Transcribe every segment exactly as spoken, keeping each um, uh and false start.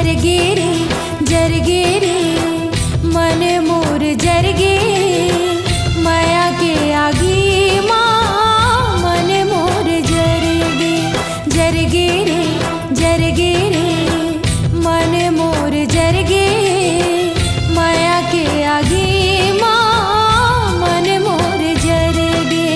जरगे रे, जरगे रे, मन मोर जरगे, मया के आगी मा मन मोर जरगे। जरगे रे, जरगे रे, मन मोर जरगे, मया के आगी मा मन मोर जरगे।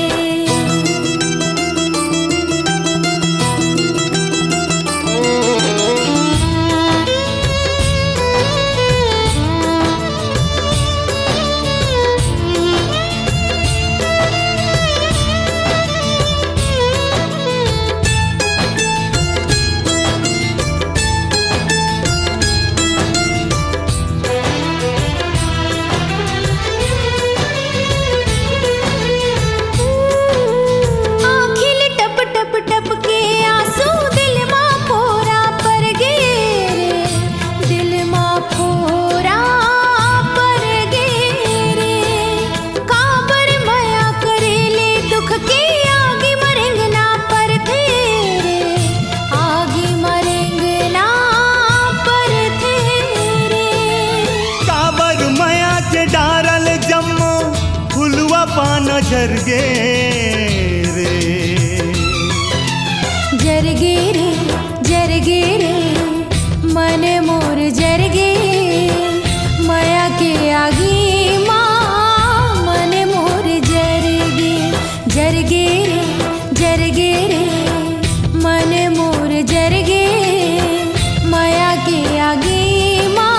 आँखी ले टप टप टप के आंसू दिल मा फोरा पर गे रे, दिल मा फोरा पर गे रे। काबर मया करे ले दुख के आगी मा रेंगना परथे रे, आगी मा रेंगना परथे रे। काबर मया के डारल जम्मो फुलवा पाना जरगे रे। जरगे रे, जरगे रे, मन मोर जरगे, मया के आगी मा मन मोर जरगे। जरगे रे, जरगे रे, मन मोर जरगे, मया के आगी मा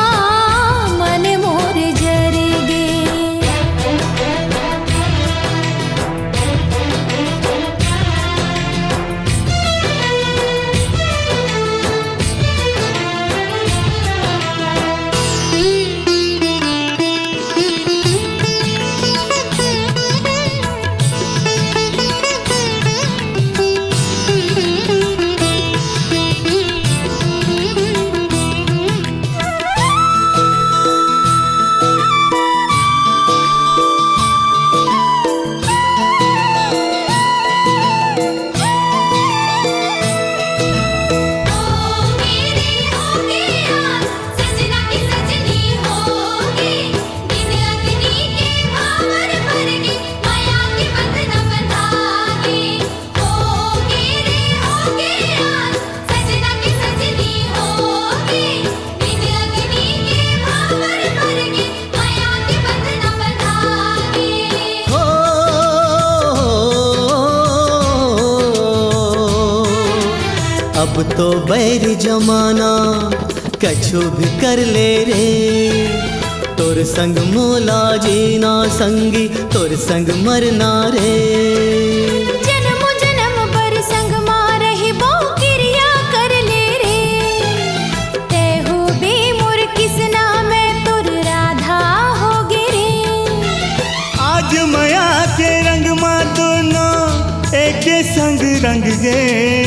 मन मोर जरगे। अब तो बैर जमाना कछु भी कर ले रे, तोर संग मोला जीना संगी, तोर संग मरना रे। जन्म जन्म बर संग मा रहिबो किरिया कर ले रे, तेहू भी मोर किसना में तोर राधा होगे रे। आज मया के रंग मा दोनों एके संग रंग गे